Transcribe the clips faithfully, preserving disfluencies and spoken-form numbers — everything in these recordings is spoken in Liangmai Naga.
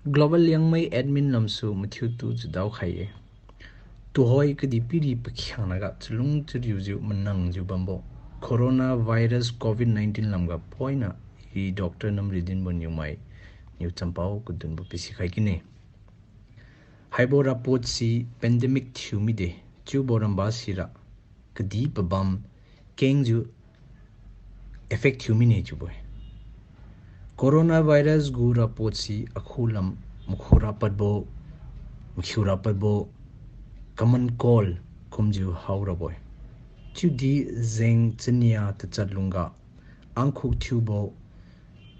Global Liangmai admin lamsu mathiutu chadao khai-e. Tuhoi kadihpiri pakhiangnaga chalung chariujiu manangjiu bambo coronavirus covid nineteen lamga poina i Doctor Namridinbo Newmai niu champao kadunbo pisikhai kine. Haibo rapot si pandemic thiu mide, chiubo ramba sira kadih pabam kengjiu effect thiu mine chiubo-e. Coronavirus gu rapot si akhu lam makhu rapadbo, makhiu rapadbo, common cold kumjiu hao rabo-e. Chiudi jeng chania tachat lungga angkhuk thiubo,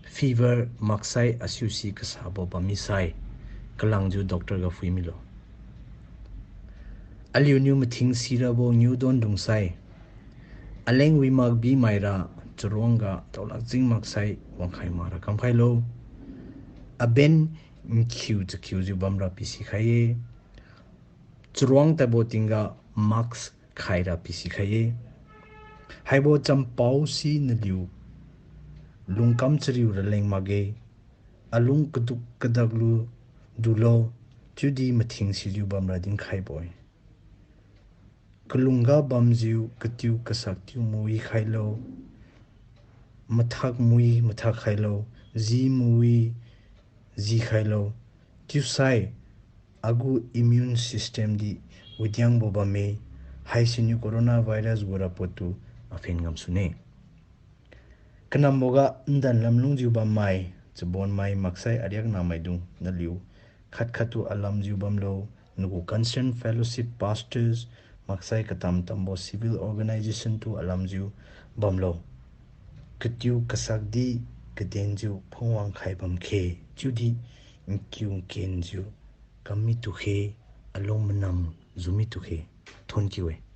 fever maksai asiusi kasabo bammi sai, kalangjiu doctor ga phui milo. Aliuniu mathing sirabo ngiu don dungsai, aleng wi makbi maira charuangga taolak jing maksai wangkhai makra kamkhailo. Aben nkhiu chakhiujiu bamra pisikhai-e. Charuang tadbo tingga mask khaira pisikhai-e. Haibo champao si naliu lungkam chariu raleng makge, alung kaduk kadak lu dulo, chiudi mathing sijiu bamra dinkhaibo-e. Kalungga bamjiu katiu kasak tiu mawi khailo, mathak mawi mathak khailo, ji mawi ji khailo, chiusai agu immune system di widiangbo bamme, haisiniu coronavirus gu rapot tu aphen ngamsune. Kanamboga ndan lamlungjiu bammai, chabonmai maksai ariak namaidung naliu khat khattu alamjiu bamlo, nagu concerned fellowship pastors maksai katam tambo civil organisation tu alamjiu bamlo. Katiu kasak di kadenjiu phungwang khai bam khe, chiudi nkiu nkenjiu kammi tu khe, alung manam jumi tu khe. Thon kiu-e.